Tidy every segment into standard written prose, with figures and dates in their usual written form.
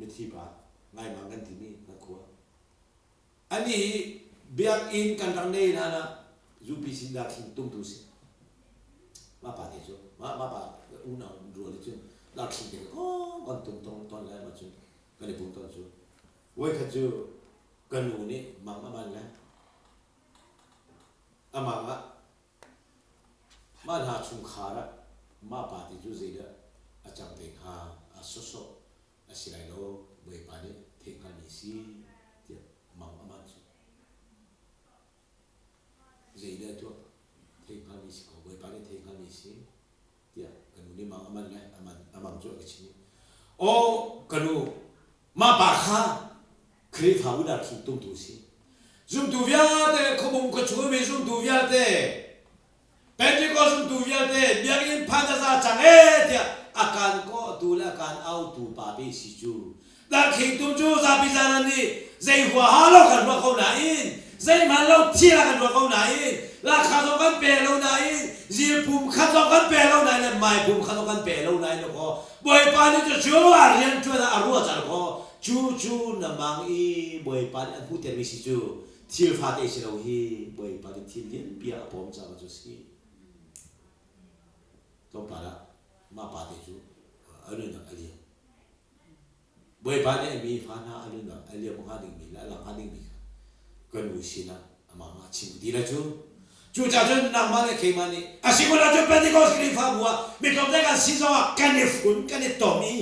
Mithi pa Ngaimang kan timi kan khua. Anih hi biakinn kan rak nei hlan ah UPC darthling tumtu si. Mah pa te cu mah mah pa unau rual nih cun darthling te kong kan tum tong ton le mah cun kan i pum ton cu. Voikhat cu ka nu nih mang a man le a mang ah mah hna chungkhar ah mah pa te cu zeidah a cang te hnga a sawsawh a si lai lo Bawipa nih theihhngalmi si tiah mang a man cu. Zeidah a tuah theihhngalmi si ko Bawipa nih theihhngalmi si tiah ka nu nih mang a man le a man a mang cu a ka chim i aw ka nu mah pa kha Khrihfabu dah thing tumtu si zumtu vialte khuabung khuachung mi zumtu vialte Pentecost zumtu vialte biakinn phan a za cang ee tiah a kan kawhtu le a kan autu pa pe si cu. Darkhing tum cu zapi zaran nih zei huaha lo kan ruah ko nain zeihmanh lo thil ah kan ruah ko nain lahkhah zong kan pe lo nain zilpum khat zong kan pe lo nain le maipum khat zong kan pe lo nain kaw Bawipa nih cu cu a rianṭuan ah a ruah cang kaw cu cu na mang i Bawipa nih an hmuhtermi si cu Thil fate si lo hi Bawipa nih thil lianpi ah a pawm caah cu a si. Tlawmpal ah mah pa te cu a nunnak a liam. Bawipa nih a mi fa hna a nunnak a liam hnga dingmi le a lang hnga dingmi kha kan nu sinah amah mah chim ti le cu Cucaah cun nangmah le keimah nih a si kun ahcun Pentecost Khrihfabu ah mi tlawmte kan si zongah kan i fun kan i tom i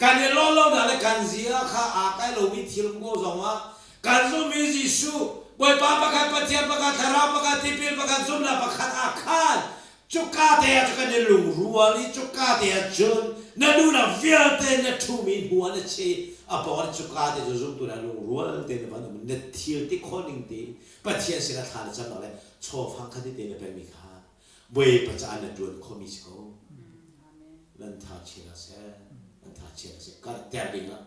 Kan i lawh lonak le kan zia kha aa kai lomi thil um ko zongah kan zumhmi Jesuh, Bawipa pakhat, Pathian pakhat, Thlarau pakhat, tipil pakhat, zumhnak pakhat ah khan cuka te ah cun kan i lungrual i cuka te ah cun na duhnak vialte na ṭhumi hnu ah na chi a pawng ah cuka te cu zumtu na lungrual te na van um na thil ti khawh ning tein Pathian sinah thla na camnak le chawfang kha tete na pekmi kha Bawipa caah na ṭuan khomi si ko. Nan tha chia seh, nan tha chia seh, karhter dingah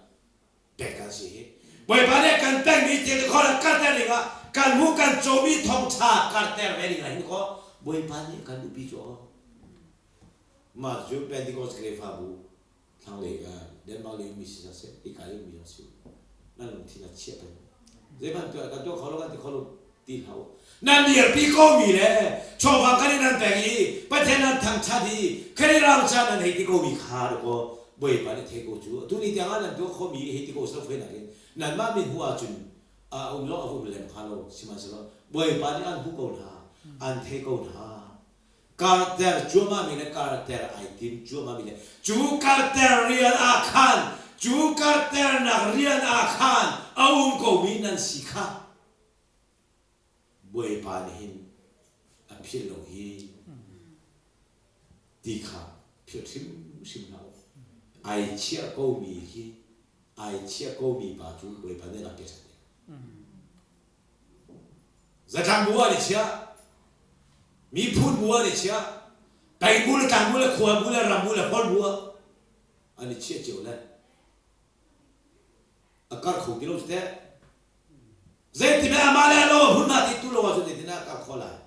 pek kan si hi. Bawipa nih kan pekmi thil kho le karhter dingah kan hmuh kan comi thawngṭha karhter ve dingah hin kaw Bawipa nih kan duhpi cu aw. Mah cu Pentecost Khrihfabu thlanglei Denmark lei ummi si seh, hika i ummi zong si nan lungthin ah chiah peng. Zeihmanh tuah kan tuah kho lo kan ti kho lo ti hlah u. Nan dirpi komi le chawva kan in nan pek i Pathian nan thangṭhat i Khrih ram ca nan hei ti komi kha dakaw Bawipa nih thei ko cu atu ni tiang ah nan tuah khomi hei ti ko silo fei nakin nanmah min hmuh ahcun a um zong a um lem hnga lo sihmanhsehlaw Bawipa nih an hmuh ko hna an thei ko hna karter cuahmahmi le karter ai tim cuahmahmi le cu karter rian ah khan cu karternak rian ah khan a um komi nan si kha Bawipa nih hin a philh lo hi ti kha philh hrimhrim hlah u. Ai chiah komi hi ai chiah komi pa cu Bawipa nih a rak pe ṭhan ding. Zatlang bu ah ni chiah, miphun bu ah ni chiah, peng bu le tlang bu le khua bu le ram bu le hol bu ah an i chiah cio le a kar kho ti lo cu teh. Zeitin amah le alo a hun ti tu lo ahcun zeitin a kar kho lai.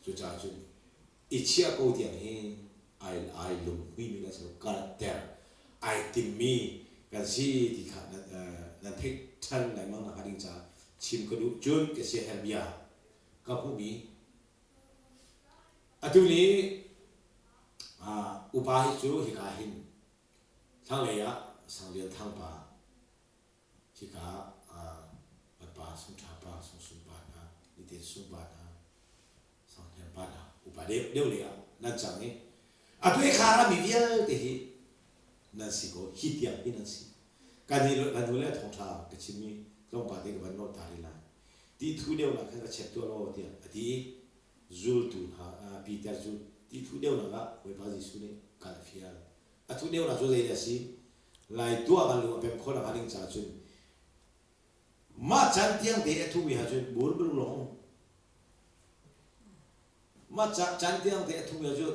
Cucaah cun i chiah ko tiang hi ai ai lunghmuimi kan si lo karter ai timmi kan si ti kha nan theih ṭhan lengmang nakhnga ding caah chim ka duh. Cun ka siaherh bia ka hmuhmi atu ni upa hi cu hika hin thlanglei ah Sanglian Thang pa Hika ah kan pa Sung Ṭha pa, Sung Sun pa hna, Niten Sung pa hna, Sang Hniang pa hna upa deuh deuh lei ah nan cang i atu i khar ah mi vialte hi nan si ko hi tiang hi nan si. Kan hi kan hnu le thawngṭha ka chimmi tlawmpal te ka van nolh ta rih lai. Ti thu deuhnak khan ka check tuah law tiah a ti i zultu hna Peter cu ti thu deuhnak ah Bawipa Jesuh nih kal a fial. A thuh deuhnak cu zeidah a si? Lai tuah kan lung a pem khawh nakhnga ding caah cun mah caan tiang te a thumi ha cun bur bulung lawng um. Mah caan tiang te a thumi ha cu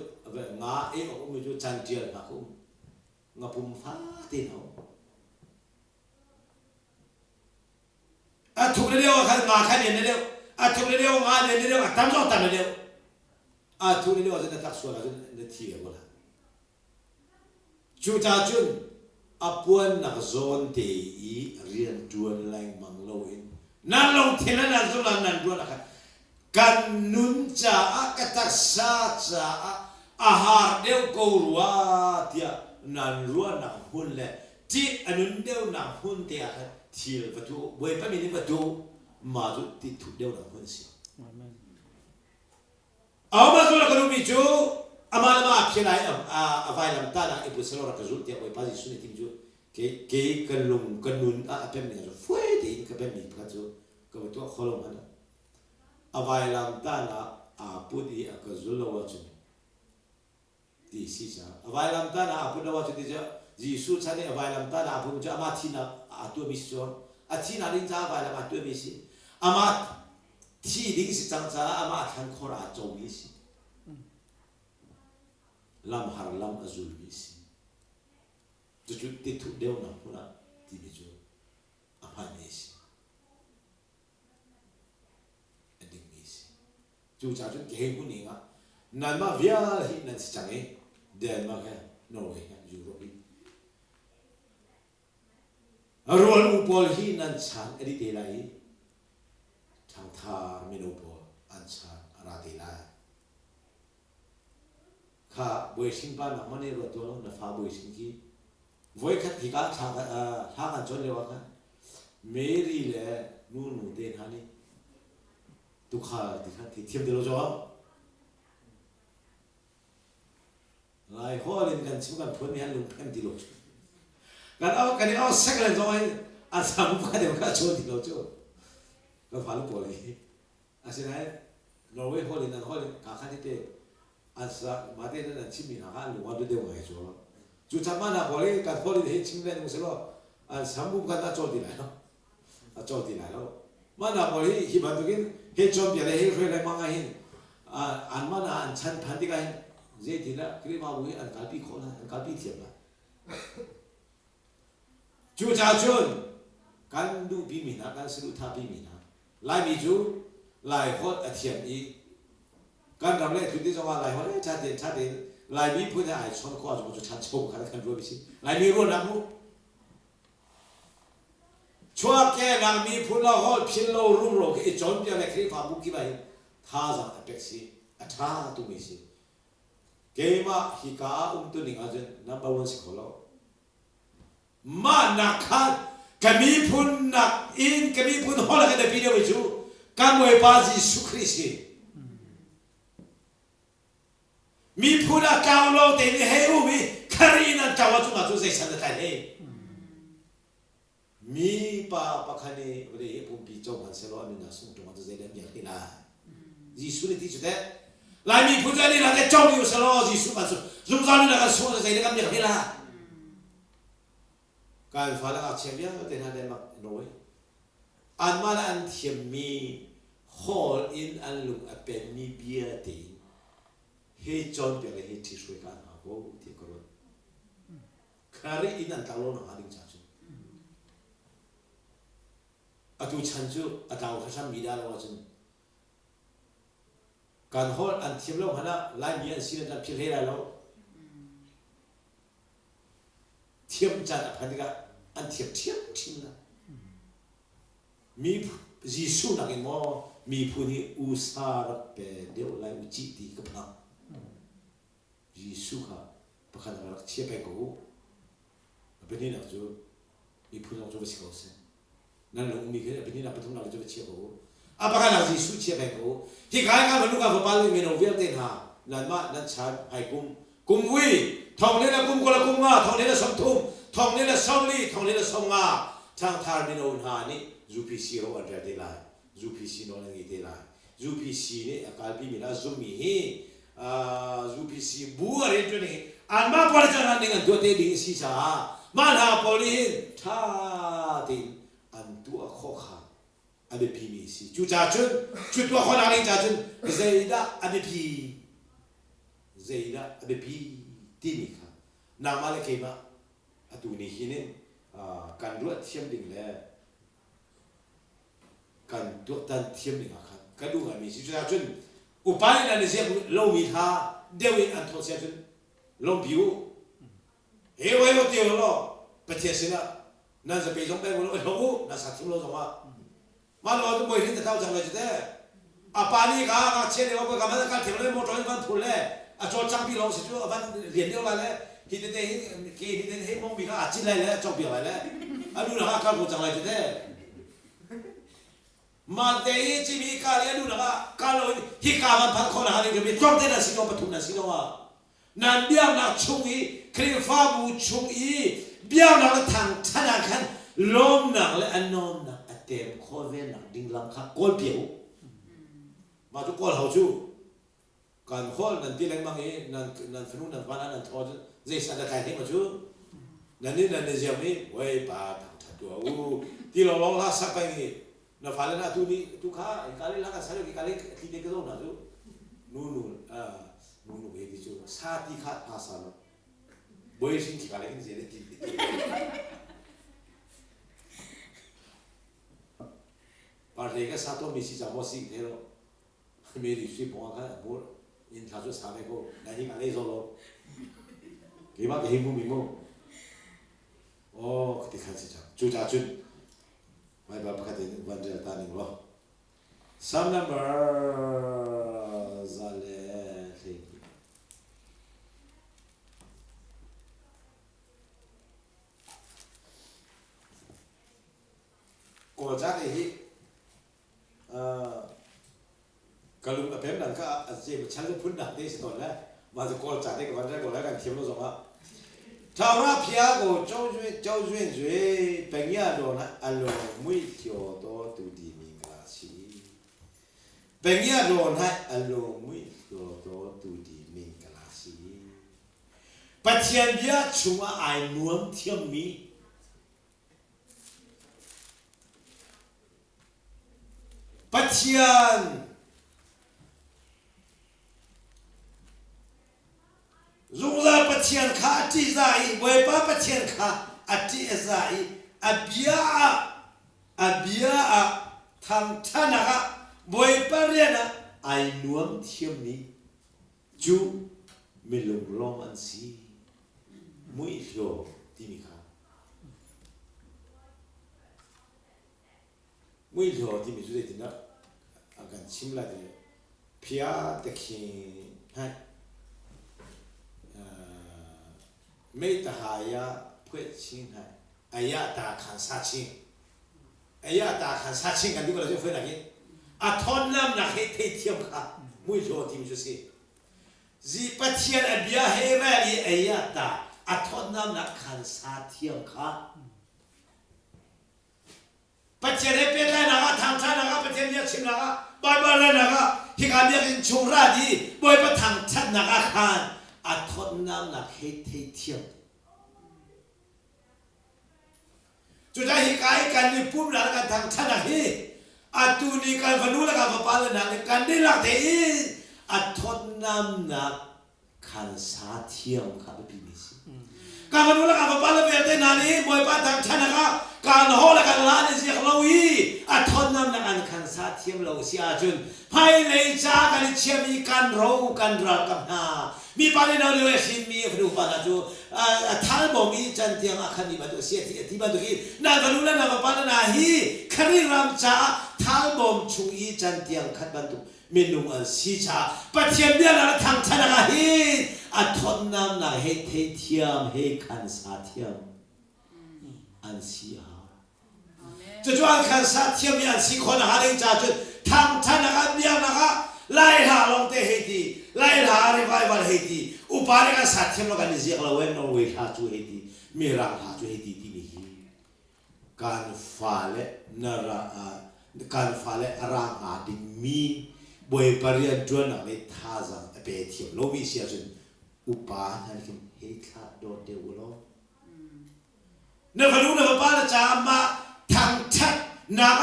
nga ei awk ummi cu caan ṭial hna kha um. Nga pum fate hna um. A thuk le deuh ah khan nga kha nen le deuh. A thuk le deuh nga nen le deuh a tam zong tam le deuh. A thuk le deuh ah cun na tlak sual ahcun na thi ve ko lai. Cucaah cun a puannak zawn te i rianṭuan lengmang loin nan lungthin le nan zung nan ruah khan kan nun caah ka taksa caah a har deuh ko rua tiah nan ruahnak hmun le ṭih a nun deuhnak hmun te ah khan thil va tuah u. Bawipa min in va tuah u. Mah cu ti thup deuhnak hmun a si. Amen. Ahohmanh zul a ka duhmi cu amah le amah a phiah lai a vailamtahnak i put selaw rak ka zulh tiah Bawipa Jesuh nih a ti cu kei ka lung ka nun ah a pemmi cu fuai tein ka pemmi pakhat cu ka va tuah kho lo hmanh ah a vailamtahnak aa put i a ka zul lo ahcun ti si caah a vailamtahnak aa put lo ahcun ti cu Jesuh chan i a vailamtahnak aa putmi cu amah thihnak aa tuahmi si cu a thihnak ding caah vailam aa tuahmi si amah thi ding si cang caah amah thlankhor aa comi si lam har lam a zulmi si cucu tithuh deuhnak hmun ah timi cu a hmaanmi a si a dingmi a si. Cucaah cun kei hmun ing ah nanmah vial hi nan si cang i Denmark he Norway he Europe hi rual u pawl hi nan chan a di te lai i ṭhangthar mino pawl an chan a ra te lai. Kha bawi pa nangmah nih ruat tuah law na fa bawi hrin khi voikhat hika thla hla kan cawn lio ah khan Mary le nunu te hna nih tukhal ti kha thi thiam ti lo caw Lai hall in kan chim kan phuan mi han lungphem ti lo kan au kan i au sek len zong ai a sam pa deuh kha chawn ti lo cu kan falu pawl hi Asinain Norway holh in an holh in kaa khat te an sa mate nan an chimmi hna kha an lung a dut deuh ngai cu. Cu chan mah hna pawl hi kan holh in hei chim len ung selaw an sam um khan a cawl ti lai lo. A cawl ti lai lo. Mah hna pawl hi hi bantukin hei cawnpiak le hei hruai lengmang ah hin anmah hna an chan phan tikah hin zeitindah Khrihfabu hi an kalpi khawh lai, an kalpi thiam lai. Cucaah cun kan duhpimi hna, kan saduhthahpimi hna Laimi cu Laiholh a thiam i kan ram le tlun ti zongah Laiholh he ṭha tein ṭha tein Laimi phun he ai chawn khawh ahcun cu ṭhancho kha kan ruahmi si. Laimi ruahnak mu. Chuahkehnak miphun le holh philh lo rumro khi i cawnpiak le Khrihfabu kip ah hin thazaang a pek si, a ṭha tukmi si. Keimah hika ah umtuning ahcun number one si kho lo. Mah nak khan ka miphun nak in ka miphun holh a kan biapi deuhmi cu kan Bawipa Jesuh Khrih si. Miphun ah tlau lo tein i hei um i khari in an tlau ahcun mah cu zei san na tlai hlei. Mi pa pakhat nih vawlei hi pumpi co hmanh sehlaw a nunnak sung ṭung ahcun zeidah miak hlei lai. Jesuh nih ti cu teh. Lai miphun cu an i lak i co dih u sehlaw Jesuh kan zungzal nunnak kan sung ahcun zeidah kan miak hlei lai. Kan fale ngakchia vialte hna Denmark Norway anmah le an thiammi hall in an lung a penmi bia tein hi cawnpiak le hi ṭhihruai ka an hau ko tiah ka ruat. Kharih in an tlau lo nakhnga ding ca cu. Atu chan cu a tlau hrammi dah lo ahcun kan holh an thiam lo hmanh ah Laimi an si an philh hlei lai lo. Thiam caan a phan tikah an thiam ṭhiamṭhiam la. Mi Jesuh nakin maw miphun hi usa rak pe deuh lai u cih ti ka phang. Jesuh kha pakhat ah rak chia peng ko u. A pahnihnak cu miphun zong cu va si ko seh. Nan lung ummi khi a pahnihnak pathumnak cu va chia ko u. A pakhatnak Jesuh chia peng ko u. Hi kai ka va luka va pal mino vialte hna nanmah nan chan hmaikum kum vui thong le na kum kul kum nga thong le na 30 thong le na 40 thong le na 50 ṭhangthar mino hna nih UPC ro an rel te lai UPC nawl an ngei te lai. UPC nih a kalpimi le a zummi hi UPC bu a rianṭuan ning hi anmah pawl cu ran ning an tuah te ding a si caah mah hna pawl nih hin ṭha tein an tuah khawh kha a biapimi a si. Cucaah cun cu tuah khawhnak ding caah cun zeidah a biapi zeidah a biapi timi kha nangmah le keimah atu ni hin in kan ruah thiam ding le kan tuaktan thiam ding ah khan ka duh ngaimi si cucaah cun upa nih nan i ziak lomi hla deuh in an thawt si ahcun lawmpi u. He wai lo ti lo Pathian sinah nan zapi zong pek u lo u na sa thim lo zong ah mah lo cu boi hin ta cang lai cu te a pa nih ka ngakchia lio ka man kal thiam le motor in van thul le a cawl cang pi lawng si cu a van lian deuh lai le hi tete hi ke hi tete hei mong bi kha a cin lai le a cawk biak lai le a nu nak ah kal ko cang lai cu te man te hi cimi ka le a nu nak ah kal lo in hi ka van phan kho na ha ding mi tlawm te nan si lo pathum nan si lo ah Nan biaknak chung i Khrihfabu chung i biaknak le thangṭhat ah khan lawmnak le a nawmnak a tem khawh ve nak ding lam kha kawlpiak u. Mah cu kawl hau cu kan hawl nan ti lengmang i nan nan fanu nan van ah nan thaw cu zei san a tlai hlei ma cu nan nih nan i ziam i Bawipa thangṭhat tuah u ti lawnglawng hla sak peng i na fale na tu nih tu kha ka le la ka sa le ka le thli te ka zo na cu nu nu nu nu he ti cu sa ti kha pa sa lo boi hrin khi ka le kin ze le ti par le ka sa to mi si cha mo si the lo me ri sui pong kha bo in tha chu sa ve ko na hi ka le zo lo ke ma ke hi mu mi mo oh ti khan si cha chu cha chun Baibal pakhat in van rel ta ning law. Psalm number 112. Kawl ca te hi ka lung a pem dan kha a je chal phun dang te si ton le ma cu kawl ca te ka van rel ko lai kan thiam lo zong ah Thawra phia ko cho zuen zue pengya do na alo mui thio to tu di mi ka si pengya do na alo mui thio to tu di mi ka si Pathian bia chungah ai nuam thiam mi Pathian zungzal Pathian kha a ṭihzah i Bawipa Pathian kha a ṭih a zah i a bia ah a bia ah thangṭhanak ah Bawipa rian ah ai nuam thiammi cu milunglawm an si. Muihlaw timi kha muihlaw timi cu zeitindah a kan chim lai ti phia te khi hnaih meitahaya phuet chin hnaih aya ta khan sa chin aya ta khan sa chin kan ti ko la cu phuet nakin a thon lam nak he theithiam kha muihlaw timi cu si Zi Pathian a bia he rel i ei ah ta a thawtnamnak khan sa thiam kha Pathian he pehtlainak ah thangṭhatnak ah Pathian bia chimnak ah Baibal relnak ah hika biakinn chung rat i Bawipa thangṭhatnak ah khan a thawtnamnak he theithiam. Cucaah hika i kan i pumhnak le kan thangṭhatnak hi atu ni kan fanu le kan fapa le hna nih kan dihlak tein a thawtnamnak khan sa thiam kha biapi mi si. Kan fanu le kan fapa le vialte hna nih Bawipa thangṭhatnak ah kan haw le kan la an i ziak lo i a thawtnamnak an khan sa thiam lo si ahcun hmailei ca kan i chiahmi kan ro kan ralkap hna mipa nih no lio i a hrinmi a fanu pa hna cu a thalbawm i cantiang ah khan mi bantuk a si a ti a ti bantuk hi nan fanu le nan fapa le hna hi Kharih ram caah thalbawm chung i cantiang khat bantuk minung an si caah Pathian biaknak le thangṭhatnak ah hin a thawtnamnak he theithiam he khansa thiam an si a hau. Cucu an khansa thiammi an si khawh nakhnga ding caah cun thangṭhatnak ah biaknak ah Lai hla lawngte hei ti, Lai hla revival hei ti, upa nih kan sa thiam lo kan i ziak lo ee Norway hla cu hei ti, Mirang hla cu hei ti timi hi kan fale na ra kan fale a ra hnga dingmi Bawipa rianṭuannak nih thazaang a pe thiam lomi si ahcun upa hna nih khin hei thlah dawt deuh u law Na fanu na fapa na caah mah thangṭhatnak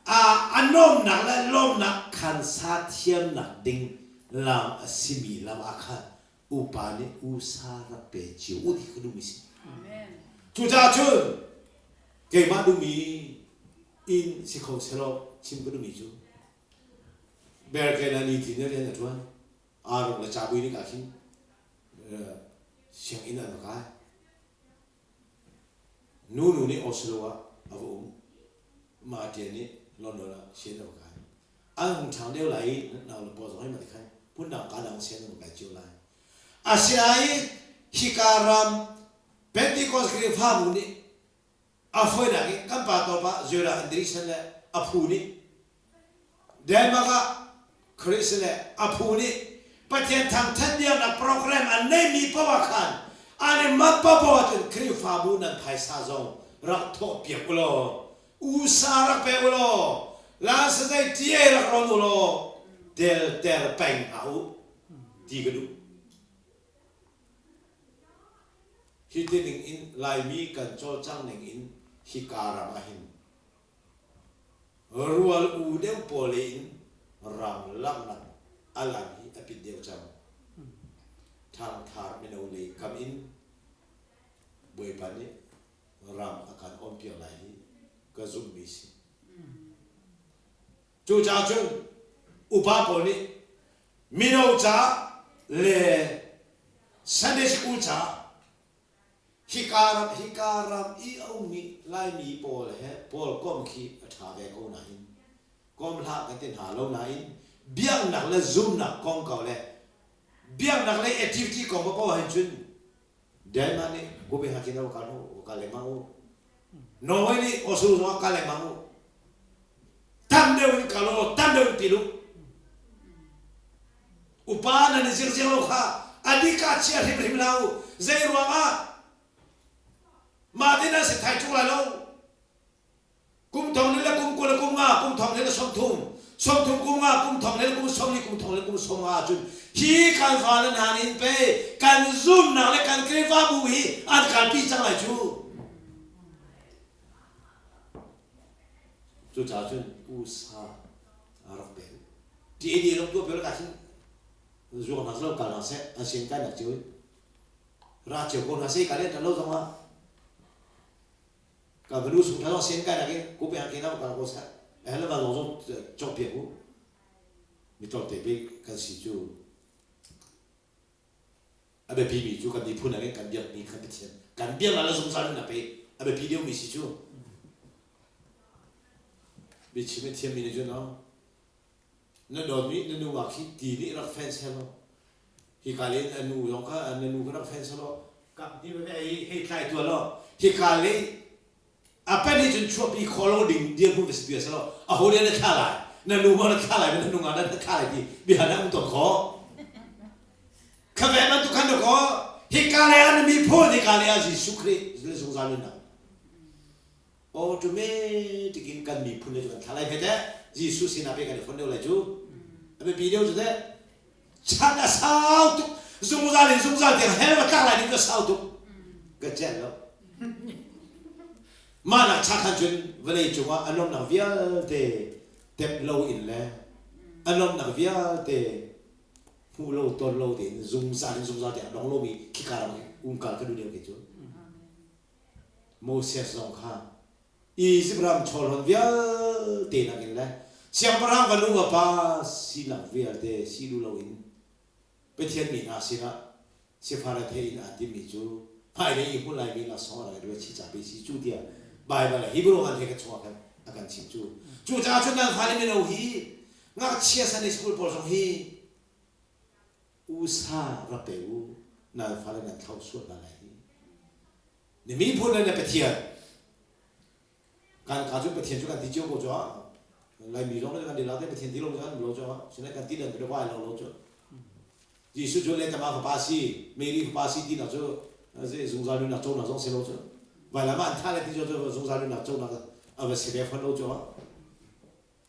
ah a nuamnak le lawmnak khansa thiamnak ding lam a simi lam ah khan upa nih usa rak pe cio u ti ka duhmi si. Cucaah cun keimah duhmi in si kho selaw chim ka duhmi cu Bergen ah nitin in rian a ṭuan. Aa rung le cabui nih ah khin sianginn an va kai. Nunu nih Oslo ah a va um. Mah ṭian nih London ah sian a va kai. An hung ṭhang deuh lai i nau le paw zong hi mah ti khan phundang kaa dang sian an va kai cio lai. Asinain hika ram Pentecost Khrihfabu nih a fawinak in kan pa tawpa Judah Andreessen le a phu nih Denmark ah Chris le a phu nih Pathian thangthat biaknak program an neihmi paoh ah khan an i manh paohpaoh ahcun Khrihfabu nan phaisa zong rak thawhpiak u law usa rak pe u law lasazei TA rak rawn u law telter peng hna u ti ka duh. Hi ti ning in Laimi kan cawlcang ning in hika ram ah hin rual u deuh pawl in ram langhnak a lam hi a pit deuh cang. Ṭhangthar mino lei kam in Bawipa nih ram a kan onpiak lai hi ka zumhmi si. Cucaah cun upa pawl nih mino ca le Sunday school ca hika ram hika ram i a ummi Laimi pawl he pawl kom khi a ṭha ve ko nain kom hlah kan ti hna lo nain biaknak le zumnak kongkau le biaknak le activity kong paoh hin cun Denmark nih Copenhagen ah kal u kal lengmang u Norway nih Oslo zong ah kal lengmang u tam deuh in kal u tam deuh in pil u upa nan i zirziang lo kha adika chia hrimhrim hlah u zei ruang ah mah te nan si thai ṭung lai lo Kum thong le kum 20 le kum nga, kum thong le 30, 30 kum nga, kum thong le kum 40, kum thong le kum 50 ahcun hi kan fale hna nih pei kan zumnak le kan Khrihfabu hi an kalpi cang lai cu. Cucaah cun usa a rak pek. TAD rak tuah piak ka hin zuang hna selaw kal hna seh an sin kai nak cio in ra cio ko hna seh ka le lo zong ah Ka fanu sung thalo sen kai nakin ku pe hangke na ka ko sa hele ba zong zong chok piak u mi tlawm te pe kan si cu a biapi mi cu kan miphun angin kan biak mi kan Pathian kan biak la zungzal in a pe a biapi deuh mi si cu biachim a thiam mi nih cun no Na dawtmi na nu ah khi ti nih rak fen sehlaw hika le na nu zong kha na nu kha rak fen sehlaw kap ti ve hei hei tlai tuah law hika le a pen hi cun chuahpi khawh lo ding dirhmun va si bia sehlaw aho nih na thlah lai na nu maw na thlah lai na nu nga na thlah lai ti bia na um tawn khawh kha ve bantuk khan ko hika le ah na miphun hika le ah Jesuh Khrih le zungzal nunnak Automatic in kan miphun le cu kan thlah lai hme teh. Jesuh sinah pe kan i fon deuh lai cu. A biapi deuh cu teh. Chan a sau tuk. Zungzal in zungzal tiang hell va tlak lai ding cu a sau tuk. Ka celh lo. Mah nak cha khan cun vawlei cungah a nuamhnak vialte tep lo in le a nuamhnak vialte hmuh lo ton lo tein zungzal in zungzal tiang a dong lomi khika ram umkal ka duh deuh kei cu. Moses zong kha Izipt ram chawlhawn vialte nakin le siangpahrang va nu va pa sinak vialte si duh loin Pathian mi hna sinah sifar rethei in aa timmi cu hmailei i hmuh laimi laksawng a rak i ruat chih ca pe si cu tiah Baibal le Hebrew ngan he kan chungah khan a kan chimh cu. Cucaah cun nan fale mino hi ngakchia Sunday school pawl zong hi usa rak pe u nan fale nan thlau sual hna lai hi. Na miphun le na Pathian kan ka cu Pathian cu kan ti cio ko cu Laimi zong nih kan ti te Pathian ti lo cu lo cu sinai kan ti dan cu vai lo lo cu Jesuh cu le tama fapa si Mary fapa si ti nak cu zungzal nunnak co nak zong si lo cu vailam ah an thah le ti cu zungzal nunnak co nak a va si ve fawn lo cu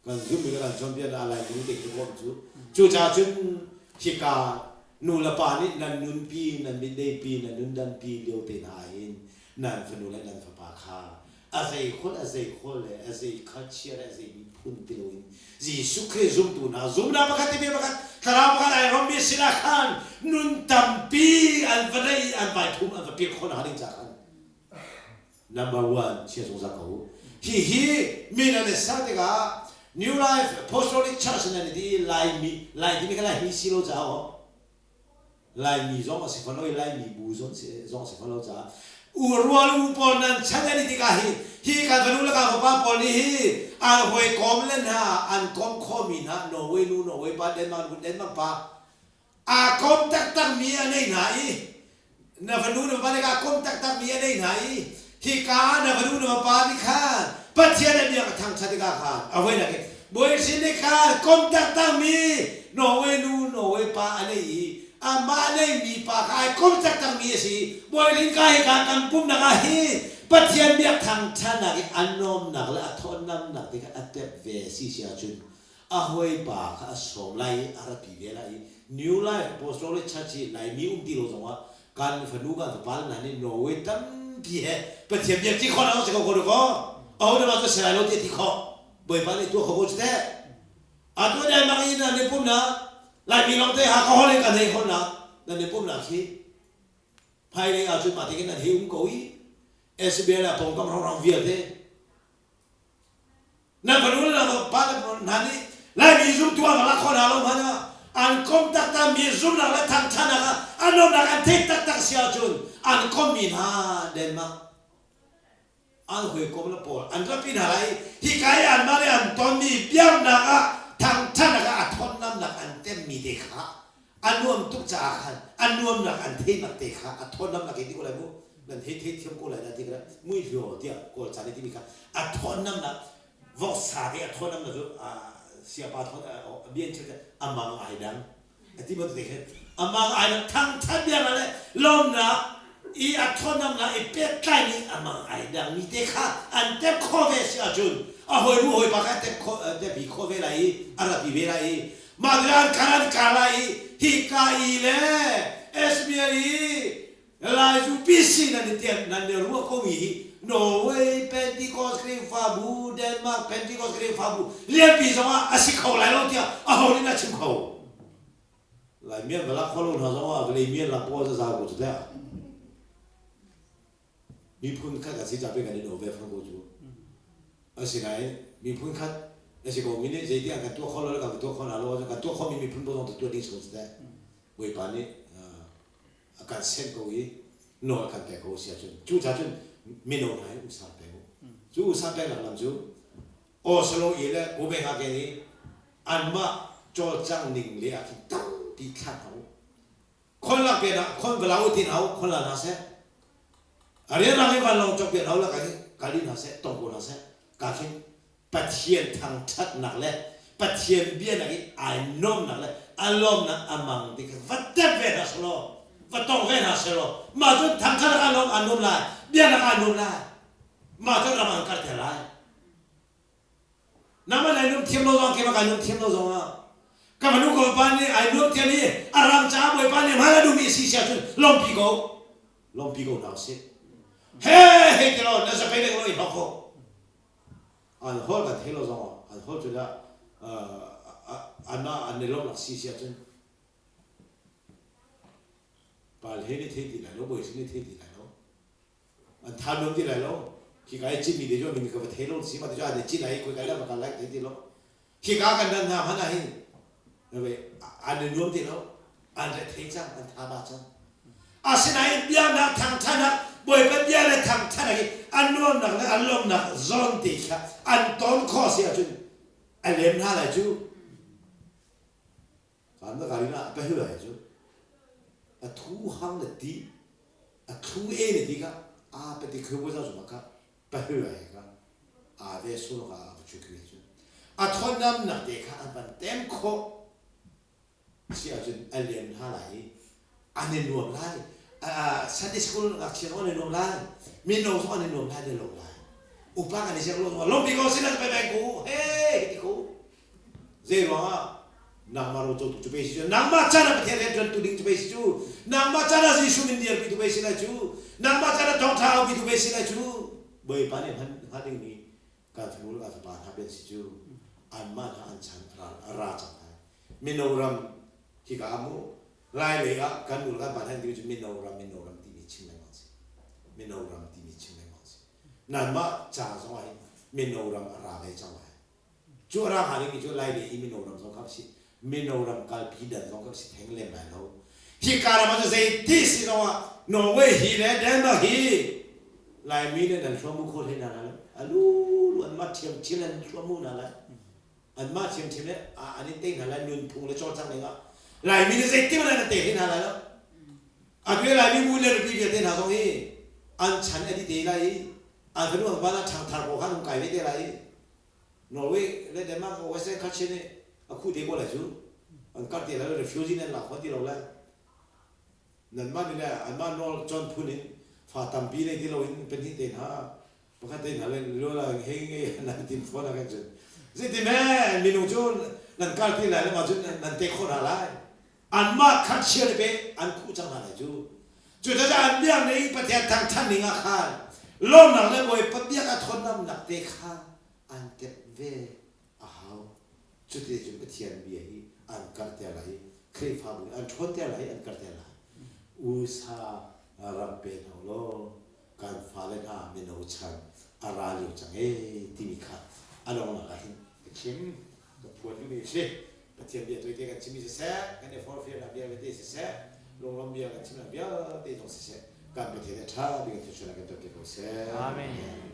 kan zumh i kan cawnpiak a lai nu te cu cu cucaah cun hika nu le pa nih nan nunpi nan mitdeipi nan nundanpi lio te hna hin nan fanu le nan fapa kha a zei khol a zei khol le a zei culture le a zei miphun ti loin Jesuh Khrih zumtu hna zumnak pakhat ti pakhat thlarau pakhat ai rommi sinah khan nun tampi an va neih an vai phum an va pek khawh hna ding ca khan Number one chia zungzal ko. Hihi min an i ser tikah New Life Apostolic Church nan i ti Laimi Lai timi kha Laimi si lo caah aw Laimi zong a si fawn lo i Laimi bu zong si zong a si fawn lo caah. U rual u pawl nan chan an i tikah hi hi kan fanu le kan fapa pawl nih hi an hawikom le hna an kom khawhmi hna Norway nu Norway pa Denmark nu Denmark pa aa kom taktakmi a nei hna i na fanu na fapa nih aa kom taktakmi a nei hna i hika ah na fanu na fapa nih khan Pathian a biak a thangṭhat tikah khan a voinak in Bawi sin nih khan kom taktakmi Norway nu Norway pa a nei i amah neimi pa kha ai kom taktakmi a si. Bawi rin ka hika kan pumnak ah hi Pathian biak thangṭhatnak i a nuamnak le a thawtnamnak te kha a tep ve si si ahcun a hawipa kha a sawm lai i a rapi ve lai i New Life Apostolic Church hi Laimi um ti lo zongah kan fanu kan fapa le hna nih Norway tampi he Pathian biak ti khawh na si ko ko kaw aho na cu si lai lo ti ti khawh Bawipa nih tuah kho ko cu teh atu dai mak i na ne pumnak Laimi lawng te ha ka hol in kan hei hol nak nan ne pumnak khi hmailei ahcun mah te khin nan hei um ko i SBL a pawngkam hrawnghrang vialte Nan fanu le nan pa le hna nih Laimi zumtu an va lak khawh hna lo hmanh ah an kom taktakmi zumhnak le thangṭhatnak ah an nuamhnak an theih taktak si ahcun an kommi hna Denmark an hawikom le pawl an ratpi hna lai i hika i anmah nih an tonmi biaknak ah thangṭhatnak ah a thawtnamnak an temmi te kha a nuam tuk caah khan a nuamnak an theihnak te kha a thawtnamnak in ti ko lai mu nan hei thei thiam ko lai na ti kha mui hlo tiah kawl ca nih timi kha a thawtnamnak voksa te a thawtnamnak cu siapa thawt bian chim amang ai dang a ti bantuk te khin amang ai dang thangthat bia le lawmnak i a thawtnamnak i pehtlai nih amang ai dang mi te kha an tep khawh ve si ahcun a hawi nu hawi pa kha tep khawh tep hi khawh ve lai i a rapi ve lai i mah tikah an kar an kar lai i hika i le SBL i Lai cu PC nan i tiam nan i ruah komi hi Norway Pentecost Khrihfabu Denmark Pentecost Khrihfabu lianpi zongah a si kho lai lo tiah aho nih dah chim kho Lai mian va lak kho lo hna zongah vawlei mian lak pawl za ko cu teh miphun khat a si ca pe kan i no ve fang ko cu asinain miphun khat a si ko mi nih zeiti an kan tuah kho lo le kan tuah kho hna lo kan tuah khomi miphun pawl zong tuah ding si ko cu teh Bawipa nih a kan senh ko i nawl a kan pek ko si ahcun cu ca cun mino hna hi usa pek u cu usa peknak lam cu Oslo i le Copenhagen i anmah cawlcang ning le ah khin tampi thlah hna u khon lak pian ah khon va la u ti hna u khon la hna seh a rianrang i vanlawng cawk pian hau la kai kali hna seh tong ko hna seh ka khin Pathian thangṭhatnak le Pathian bianak i ai nuamhnak le a lawmnak a mang ti kha va tep ve hna selaw va tong ve hna selaw mah cun thangṭhatnak aa lawm aa nuam lai biaknak aa nuam lai mah cun ram an karter lai nangmah nai nuam thiam lo zong keimah kai nuam thiam lo zong ah ka fanu ka pa nih ai nuam thiam i a ram caah Bawipa nih hmai a duhmi si sia cun lawmpi ko lawmpi ko hna usih he hei ti law na zapei le lo i hlok ko An holh kan thei lo zongah an holh cu dah anmah an i lawmhnak si si ahcun pal he nih thei ti lai lo, bawi sin nih thei ti lai lo, an tha nuam ti lai lo. Khika i citmi te cu min ka va thei lo si ma te cu an i cit lai i khoi ka le va kal lai thei ti lo. Khika kan dan hna hmanh ah hin an i nuam ti lo, an re thei cang, an tha ba cang. Asinain biaknak thangṭhatnak Bawipa bia le thangṭhatnak hi an nuamnak le an lawmnak zawn te kha an ton khawh si ahcun a lem hna lai cu. Kan va karin ah pahu lai cu. A thu hang le ti, a thlu e le ti kha a pati khu bu zau zuma kha pahu lai kha a ve sul ka a va chu cu. A thawtnamnak te kha an van tem khawh si ahcun a liam hna lai i an i nuam lai. Sunday school ngakchia zong an i nuam lai. Mino zong an i nuam lai, an i lawm lai. Upa kan i siang lo zong lawmpi ko sin an pe peng ku he ti ku. Zei ruangah nangmah ro cotu cu pe si cu nangmah chan ah Pathian rian ṭuantu ding cu pe si cu nangmah chan ah Jesuh min dirpi tu pe si lai cu nangmah chan ah thawngṭha aupi tu pe si lai cu Bawipa nih hman hnga dingmi kan fanu le kan fapa hna pen si cu anmah hna an chan a ra cang lai mino ram hika ah mu lai lei ah kan nu le kan pa hna timi cu mino ram mino ram timi chim lengmang si mino ram timi chim lengmang si nanmah ca zong ah hin mino ram a ra ve cang lai cu a ra hnga dingmi cu lai lei i mino ram zong kha si mino ram kalpi dan zong kha si theng lem lai lo hika ram ah cu zei ti si zong ah Norway hi le Denmark hi. Laimi nih nan hluamu kho hlei hna lai lo. A lulu anmah ṭhiamṭhiam in an hluamu hna lai. Anmah ṭhiamṭhiam in an in tei hna lai nunphung le cawlcangh ning ah. Laimi nih zeitin hmanh an tei hlei hna lai lo. Atu i Laimi bu le nupi vialte hna zong hi an chan a di te lai i an fanu an van ah ṭhangthar pawl kha an hung kai ve te lai i Norway le Denmark Western culture nih a khuh te ko lai cu. An karh te lai lo, refugee nih an lak fawn ti lo lai. Nanmah nih le anmah nawl cawn phun in fa tampi nei ti loin pahnih te hna pakhat te hna le lula hei ngei nan tim fawn ah khan cun zeitin he minung cu nan kal ti lai le mah cun nan te khawh hna lai anmah khat chia le pe an khuh cang hna lai cu cucaah an biak ning Pathian thangthan ning ah khan lawmnak le Bawipa biak a thawtnamnak te kha an tep ve a hau. Cuti cun Pathian bia hi an karhter lai i Khrihfabu nih an ṭhawnter lai i an karhter lai. USA ram pe hna law kan fale hna mino chan a ra lio cang ee timi kha a donghnak ah hin ka chim ka phuan duhmi a si. Pathian bia tuite kan chimmi siseh, kan i forhfialnak bia vialte siseh, lunglawm bia kan chimnak vialte zong siseh, kan Pathian nih a ṭha bik in thluachuahnak kan pek te ko seh. Amen.